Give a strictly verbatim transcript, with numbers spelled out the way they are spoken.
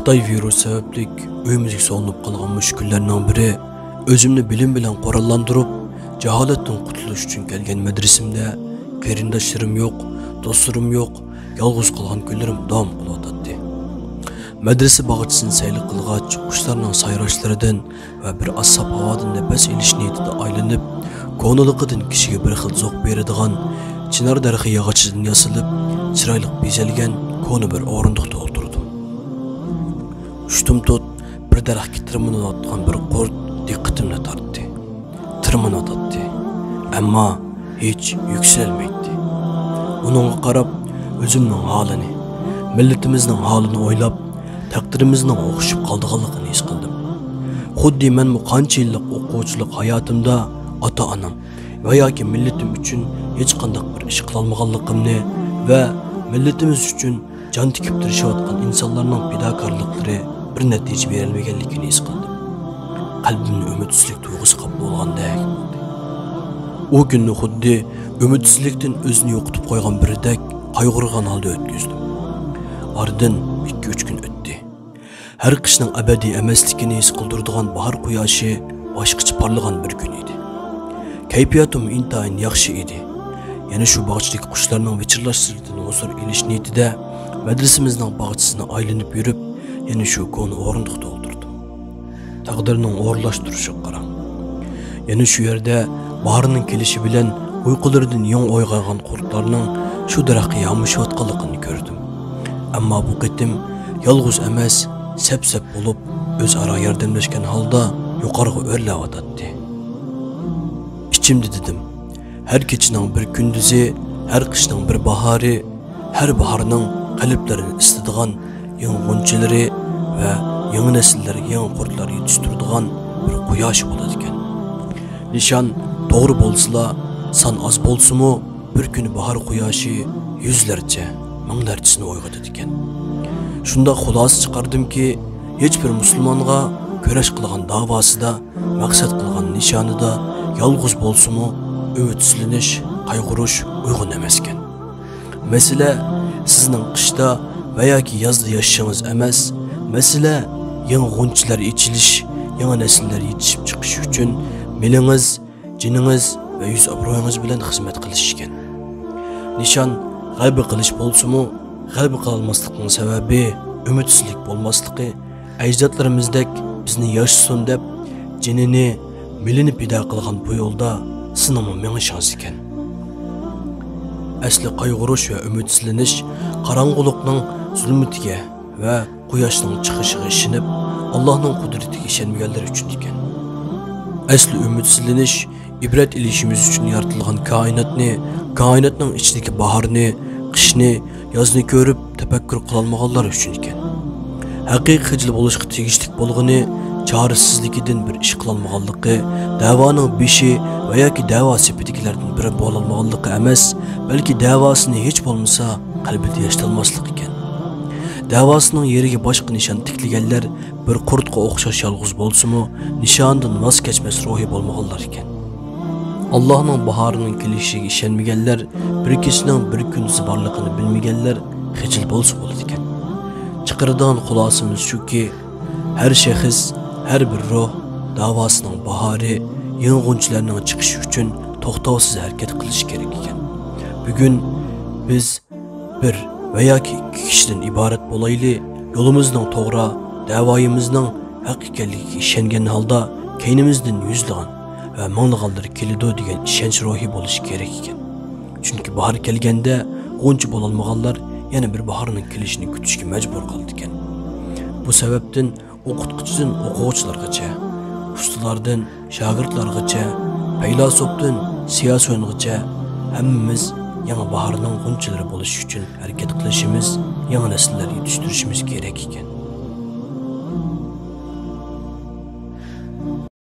خىتاي ۋىرۇسى سەۋەبلىك ئۆيىمىزگە سولىنىپ قالغان مۇشۇ كۈنلەرنىڭ بىرى، ئۆزۈمنى بىلىم بىلەن قوراللاندۇرۇپ، جاھالەتتىن قۇتۇلۇش ئۈچۈن كەلگەن مەدرىسەمدە قېرىنداشلىرىم يوق، دوستلىرىم يوق، يالغۇز قالغان كۈنلىرىم داۋام قىلىۋاتاتتى. مەدرىسە باغچىسىنى سەيلە قىلغاچ، قۇشلارنىڭ سايراشلىرىدىن ۋە بىر ئاز ساپ ھاۋادىن نەپەس ئېلىش نىيىتىدە ئايلىنىپ، كونىلىقىدىن كىشىگە بىر خىل زوق بېرىدىغان چىنار دەرىخى ياغىچىدىن ياسىلىپ، چىرايلىق بېزەلگەن كونا بىر ئورۇندۇقتا ئولتۇردۇم. ئۇشتۇمتۇت بىر دەرەخكە تىرمىنىۋاتقان بىر قۇرت دىققىتىمنى تارتتى. تىرمىنىۋاتاتتى، ئەمما ھېچ يۈكسىلەلمەيتتى. ئۇنىڭغا قاراپ، ئۆزۈمنىڭ ھالىنى، مىللىتىمىزنىڭ ھالىنى ئويلاپ، تەقدىرىمىزنىڭ ئوخشىشىپ قالىدىغانلىقىنى ھېس قىلدىم. خۇددى مەنمۇ قانچە يىللىق ئوقۇغۇچىلىق ھاياتىمدا ئاتا-ئانام ۋە ياكى مىللىتىم ئۈچۈن ھېچقانداق بىر ئىش قىلالمىغانلىقىمنى ۋە مىللىتىمىز ئۈچۈن جان تىكىپ تىرىشىۋاتقان ئىنسانلارنىڭ پىداكارلىقلىرى بىر نەتىجە بېرەلمىگەنلىكىنى ھېس قىلدىم. قەلبىمنى ئۈمىدسىزلىك تۇيغۇسى قاپلىغاندەك بولدى. ئۇ كۈننى خۇددى ئۈمىدسىزلىكتىن ئۆزىنى يوقىتىپ قويغان بىرىدەك قايغۇرغان ھالدا ئۆتكۈزدۈم. ئارىدىن ئىككى-ئۈچ كۈن ئۆتتى. ھەر قىشنىڭ ئەبەدىي ئەمەسلىكىنى ھېس قىلدۇرىدىغان باھار قۇياشى باشقىچە پارلىغان بىر كۈن ئىدى. كەيپىياتىم ئىنتايىن ياخشى ئىدى. يەنە شۇ باغچىدىكى قۇشلارنىڭ ۋىچىرلاشلىرىدىن ھۇزۇر ئېلىش نىيىتىدە مەدرىسىمىزنىڭ باغچىسىنى ئايلىنىپ يۈرۈپ، يەنە شۇ كونا ئورۇندۇقتا ئولتۇردۇم. تەقدىرنىڭ ئورۇنلاشتۇرۇشىغا قاراڭ. يەنە شۇ يەردە باھارنىڭ كېلىشى بىلەن ئۇيقۇلىرىدىن يېڭى ئويغانغان قۇرتلارنىڭ شۇ دەرەخكە يامىشىۋاتقانلىقىنى كۆردۈم. ئەمما بۇ قېتىم يالغۇز ئەمەس، سەپ-سەپ بولۇپ، ئۆزئارا ياردەملەشكەن ھالدا يۇقارىغا ئۆرلەۋاتاتتى. ئىچىمدە دېدىم، ھەر كېچىنىڭ بىر كۈندۈزى، ھەر قىشنىڭ بىر باھارى، ھەر باھارنىڭ قەلبلەرنى ئىسسىتىدىغان يېڭى غۇنچىلىرى ۋە يېڭى نەسىللەر، يېڭى قۇرتلار يېتىشتۈرىدىغان بىر قۇياش بولىدىكەن. نىشان توغرا بولسىلا، سان ئاز بولسىمۇ، بىر كۈنى باھار قۇياشى يۈزلەرچە، مىڭلارچىسىنى ئويغىتىدىكەن. شۇنداق خۇلاسە چىقاردىمكى، ھېچبىر مۇسۇلمانغا كۈرەش قىلغان داۋاسىدا، مەقسەت قىلغان نىشانىدا يالغۇز بولسىمۇ، ئۈمىدسىزلىنىش، قايغۇرۇش ئۇيغۇن ئەمەسكەن. مەسىلە سىزنىڭ قىشتا ۋە ياكى يازدا ياشىشىڭىز ئەمەس، مەسىلە يېڭى غۇنچىلار ئېچىلىش، يېڭى نەسىللەر يېتىشىپ چىقىشى ئۈچۈن مېلىڭىز، جېنىڭىز ۋە يۈز-ئابرۇيىڭىز بىلەن خىزمەت قىلىش ئىكەن. نىشان غەلىبە قىلىش بولسىمۇ، غەلىبە قىلالماسلىقنىڭ سەۋەبى ئۈمىدسىزلىك بولماسلىقى، ئەجدادلىرىمىزدەك بىزنى ياشىسۇن دەپ جېنىنى، مېلىنى پىدا قىلغان بۇ يولدا سېنىڭمۇ مېڭىشىڭىز ئىكەن. ئەسلى قايغۇرۇش ۋە ئۈمىدسىزلىنىش قاراڭغۇلۇقنىڭ زۇلمىتىگە ۋە قۇياشنىڭ چىقىشىغا ئىشىنىپ، ئاللاھنىڭ قۇدرىتىگە ئىشەنمىگەنلەر ئۈچۈن ئىكەن. ئەسلى ئۈمىدسىزلىنىش ئىبرەت ئېلىشىمىز ئۈچۈن يارىتىلغان كائىناتنى، كائىناتنىڭ ئىچىدىكى باھارنى، قىشنى، يازنى كۆرۈپ تەپەككۇر قىلالمىغانلار ئۈچۈن ئىكەن. ھەقىقىي خىجىل بولۇشقا تېگىشلىك بولغىنى چارىسىزلىكىدىن بىر ئىش قىلالمىغانلىقى، دەۋانىڭ بېشى ۋە ياكى دەۋا سېپىدىكىلەردىن بىرى بولالمىغانلىقى ئەمەس، بەلكى دەۋاسىنى ھېچ بولمىسا قەلبىدە ياشىتالماسلىق ئىكەن. دەۋاسىنىڭ يېرىگە باشقا نىشان تىكلىگەنلەر بىر قۇرتقا ئوخشاش يالغۇز بولسىمۇ، نىشاندىن ۋاز كەچمەس روھى بولمىغانلار ئىكەن. ئاللاھنىڭ باھارىنىڭ كېلىشىگە ئىشەنمىگەنلەر بىر كېچىنىڭ بىر كۈندۈزى بارلىقىنى بىلمىگەنلەر خىجىل بولسا بولىدىكەن. چىقىرىدىغان خۇلاسىمىز شۇكى، ھەر شەخس، ھەر بىر روھ دەۋاسىنىڭ باھارى، يېڭى غۇنچىلارنىڭ چىقىشى ئۈچۈن توختاۋسىز ھەرىكەت قىلىشى كېرەك ئىكەن. بۈگۈن بىز بىر ۋە ياكى ئىككى كىشىدىن ئىبارەت بولايلى، يولىمىزنىڭ توغرا، دەۋايىمىزنىڭ ھەق ئىكەنلىكىگە ئىشەنگەن ھالدا كەينىمىزدىن يۈزلىغان ۋە مىڭلىغانلىرى كېلىدۇ دېگەن ئىشەنچ روھى بولۇشى كېرەك ئىكەن. چۈنكى باھار كەلگەندە غۇنچە بولالمىغانلار يەنە بىر باھارنىڭ كېلىشىنى كۈتۈشكە مەجبۇر قالىدىكەن. بۇ سەۋەبتىن ئوقۇتقۇچىدىن ئوقۇغۇچىلارغىچە، ئۇستىلاردىن شاگىرتلارغىچە، پەيلاسوپتىن سىياسىيونغىچە ھەممىمىز يېڭى باھارنىڭ غۇنچىلىرى بولۇش ئۈچۈن ھەرىكەت قىلىشىمىز، يېڭى نەسىللەر يېتىشتۈرۈشىمىز كېرەك ئىكەن.